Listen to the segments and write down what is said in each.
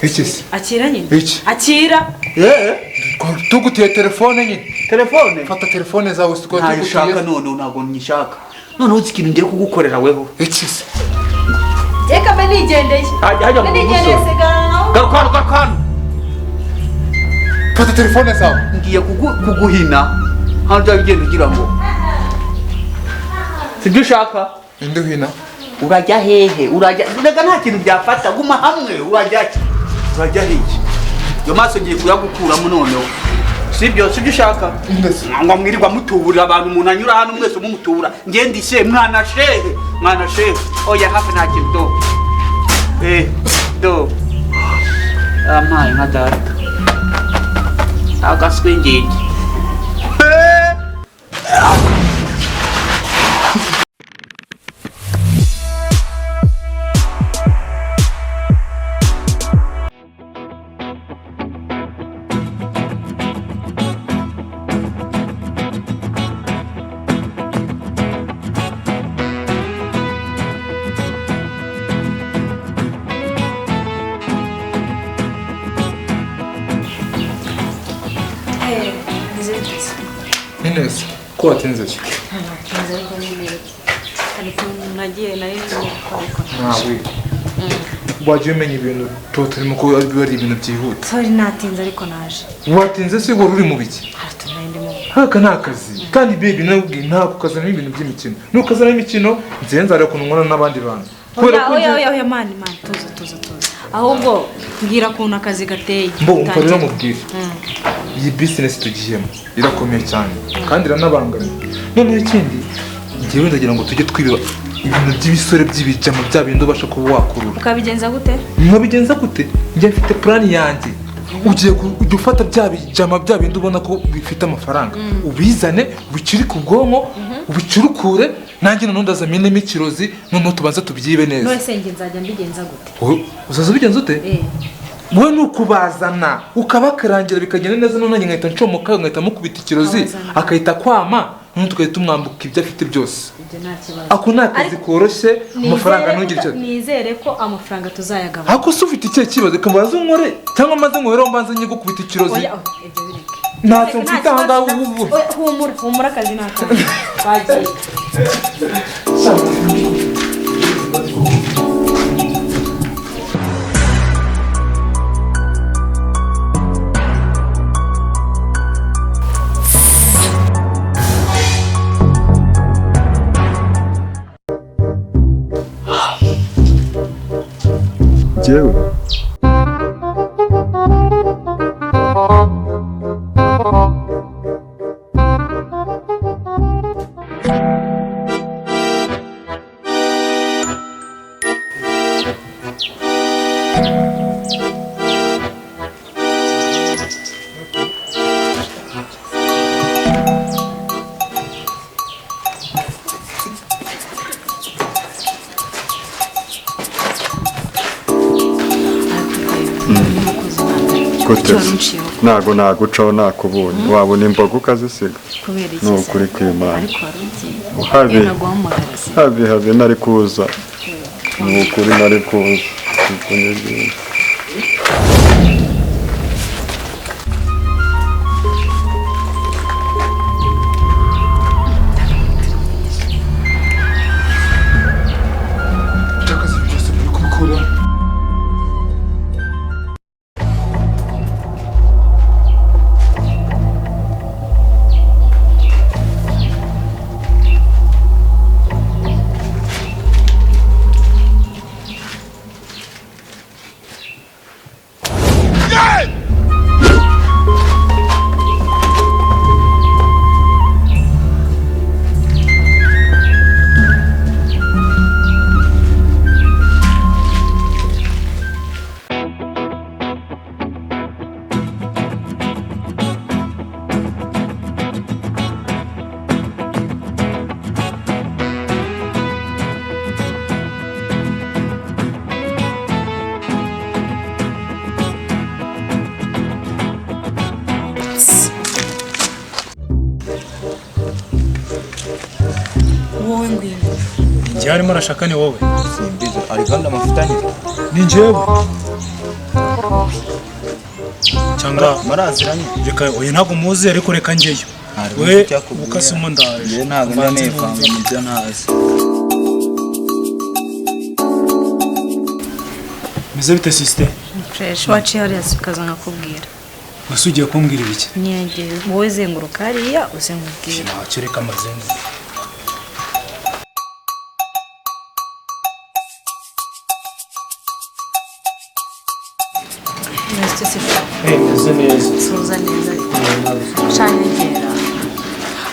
Iki se? Akira nyine. Iki? Akira. Tugutiye telefone nyine. Telefone? Fata telefone zawe siko. Ntayishaka none, ntabwo nyishaka. Noneho uzi ikintu ngiye kugukorera weho? Iki se? Reka mbe nigendeye. Hajya mu Mbe nigendeye musore. sigara nawe. Garuka hano, garuka hano. Fata telefone zawe. Ngiye kuguhina. Hano byaba bigenda ugira ngo. Sibyo ushaka? Inde uhina? Urajya hehe? Urajya rega nta kintu byafata, guma hamwe urajya ki? Urajya hehe? Yo maso ngiye kuyagukuramo noneho. Sibyo, sibyo ushaka? Inde se? Ngo mwirirwa mutuburira abantu, umuntu anyura hano mwese mumutubura. Nge ndishe mwana shehe, mwana shehe. Oya hafi nta kintu do. Do. Amaye nka data. Agaswingenge. Neza. Ko watinze se? Natinze ariko nyine hari ukuntu nagiye nayo nyine gukora. Ntawe. Wagiye umenya ibintu tuba turimo ko biba ari ibintu byihuta. Sorry natinze ariko naje. Watinze se wari uri mu biki? Hari utuntu nari ndimo. Haka ni akazi. Kandi baby nabwiye ntabwo ukazanamo ibintu by'imikino. Nukazanamo imikino nze nzareba ukuntu nkorana n'abandi bantu. Kubera ko Oya oya oya mani mani tuza tuza tuza. Ahubwo mbwira ukuntu akazi gateye. Mbo umva rero mubwire. Iyi business tugiyemo irakomeye cyane kandi iranabangamiye. Noneho ikindi njyewe ndagira ngo tujye twiba ibintu by'ibisore by'ibijama bya bindi ubasha kuba wakurura. Ukabigenza gute? Nkabigenza gute? Njye mfite plan yanjye. Ugiye ujya ufata bya bijama bya bindi ubona ko bifite amafaranga, ubizane ubicurike ubwonko, ubicurukure, nanjye noneho ndaza minemo ikirozi, noneho tubanze tubyibe neza. None se njye nzajya mbigenza gute? Uzaza ubigenza ute? Wowe ni ukubazana ukabakarangira bikagenda neza, none nanjye nkahita ncomoka nkahita mukubita ikirozi akahita kwama, noneho tugahita tumwambuka ibyo afite byose. Ibyo nta kibazo. Ako ni akazi koroshye, amafaranga ntugire icyo. Nizere ko amafaranga tuzayagabana. Ako se ufite ikihe kibazo? Reka mbanze unkore cyangwa maze nkoreho mbanze njye gukubita ikirozi. Oya ibyo bireke. Ntacyo mfite aha ngaha ubu. Humura humura akazi ni akazi. Bagiye. Njyewe ntago nagucaho nakubonye, wabona imboga ukazisiga. Ni ukuri kw'Imana. Habe habe nari kuza. Ni ukuri nari kuza. Wowe ngwino. Njye arimo arashaka ni wowe. Simbizi, ari kandi amafutanye. Ni njyewe. Cyangwa Maraziranye. Reka, oya, ntabwo muzi, ariko reka njyeyo. We ukasemo, ndaje. Njye ntabwo njya nivanga mu byo ntazi. Meze bite, sister? Fresh. Waciye hariya se ukaza nkakubwira. Wese ugiye kumbwira ibiki? Nyegeye, wowe zenguruka hariya uze nkubwire. Ntacyo, reka amazengu. Meze se? Meze neza. Suza neza. Shanyegera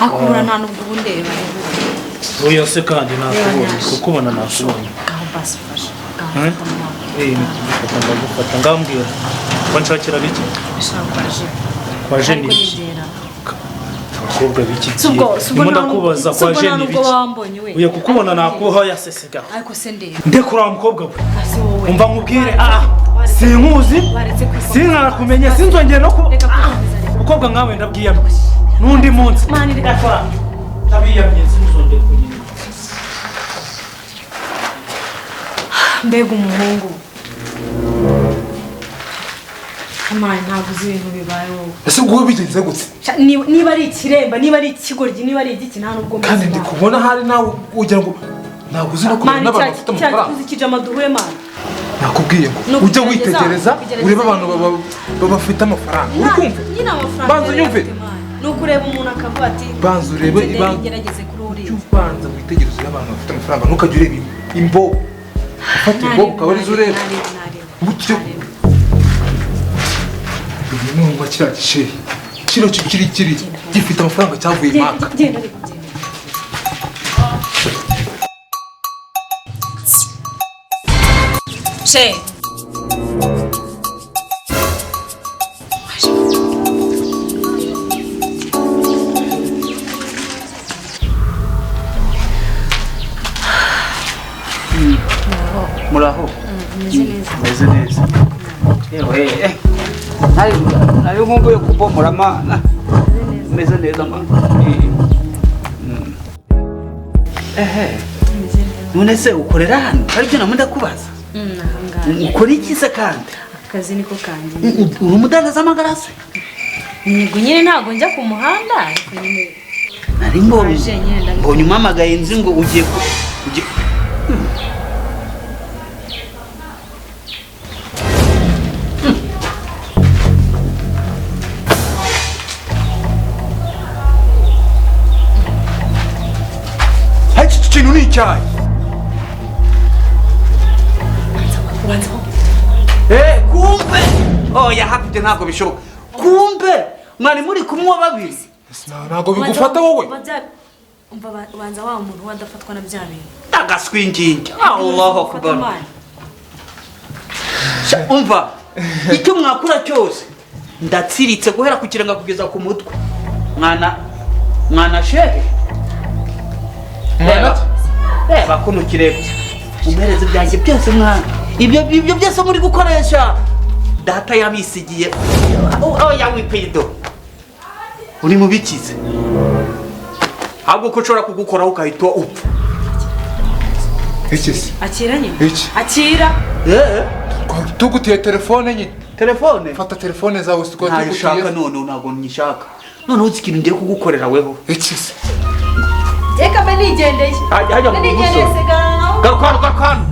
akura, nta nubwo ubu ndeba. Oya se kandi, nakubonye. Reba. Kukubona nakubonye. Ngaho basi fasha, ngaho. Eh? Fata amaboko. Ndagufata, ndagufata. Ngambwira ko nshakira biki? Shaka kwa je. Kwa je? Ariko Ni iki? nyegera. Abakobwa b'iki Si ubwo, si ubwo. Ndimo Nta ndakubaza, si kwa ubwo je nta ni nubwo ibiki? wambonye we. Uye kukubona nakuha yasesega. Ariko se ndeba. Ndekura wa mukobwa we. Asi wowe. Umva nkubwire, sinkuzi. Waretse kwikomeza. Sinanakumenye, sinzongeye no ku Reka kwikomeza, reka. Umukobwa nkawe ndabwiyamye n'undi munsi. Mani, reka. Ndakora, ndabiyamye, sinzongeye kunyina. Mbega umuhungu! Amani, ntabwo uzi ibintu bibaye wowe. Ese ubwo wowe bigenze gute? Sha, niba ari ikiremba, niba ari ikigoryi, niba ari igiki, nta nubwo mbizi. Kandi ndi Mani. kubona hari nawe ugira ngo ntabwo uzi no kubona Mani, n'abantu cya bafite cya amafaranga. uzi ikijama duhuye, mani. Nakubwiye ngo Ni ujye ukugerageza, witegereza, kugerageza. urebe abantu bafite amafaranga, uri kumva? Nyine amafaranga Banza yari unyumve. afite, mani. Ni ukureba umuntu akavuga ati: Banza urebe. "Nze ngerageze kuri uriya." Ujye ubanza witegereze urebe abantu bafite amafaranga, ntukajye ureba imbobo. Ufata imbobo ukaba arizo ureba. Nareba, nareba. Gutyo. Uyu ni nka kiriya gishehe kino kiri kiri gifite amafaranga cyavuye Genda, Maka. genda, ariko genda. She. Muraho? Umeze neza? Meze neza. Yewe, nari nkumbuye kubomora, mana. Meze neza, mana. Ehe, none se ukorera hano? Aribyo namwe ndakubaza. Ahangaha. Ukora iki se kandi? Akazi niko kanjye. Uri umudandaza amagara se? Yego nyine, ntabwo njya ku muhanda, ariko nyine Nari mbonye Aje nyine ndabikora. mbonye umpamagaye, nzi ngo ugiye ku ugiye. Ariko iki kintu ni icyayi. Ubanza. Kumbe oya, hakurya ntabwo bishoboka. Kumbe mwari muri kumwe babiri. Ntabwo bigufata wowe. Umva, ubanza wa muntu we adafatwa na bya bintu. Agaswingingi, Allahu akbar! Mani. Sha, umva, icyo mwakura cyose ndatsiritse guhera ku kiranga kugeza ku mutwe. Mwana, mwana shehe. Mwana? Reba, reba kuno kireba, umuhereze ibyanjye byose, mwana. Ibyo byose muri gukoresha data yabisigiye. Oya, wipido uri mu bikize, ahubwo ko ushobora kugukoraho ugahita upfa. Iki se? Akira nyine. Iki? Akira. Eh. Tugutiye telefone nyine. Telefone? Fata telefone zawe, siko. Ntayo ushaka none, ntabwo nyishaka noneho. Uzi ikintu ngiye kugukorera weho? Iki se? Reka mbe nigendeye. Hajya, hajya Mbe mu nigendeye. musore. Sigara nawe. Garuka hano, garuka hano.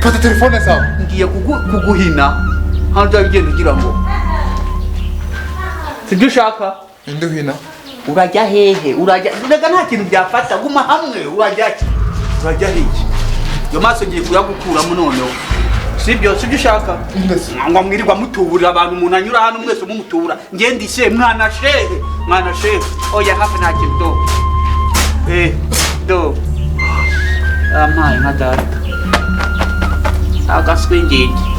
Fata telefone zawe. Ngiye kuguhina hano, byaba bigenda ugira ngo sibyo ushaka. Inde uhina? Urajya hehe? Urajya? Rega nta kintu byafata, guma hamwe. Urajya ki? Urajya hehe? Iyo maso ngiye kuyagukuramo noneho. Sibyo, sibyo ushaka. Inde se? Ngo mwirirwa mutuburira abantu, umuntu anyura hano mwese mumutubura. Ngiye ndishe, mwana shehe, mwana shehe. Oya, hafi nta kintu. Do, do, ampaye nka data agaswingenge.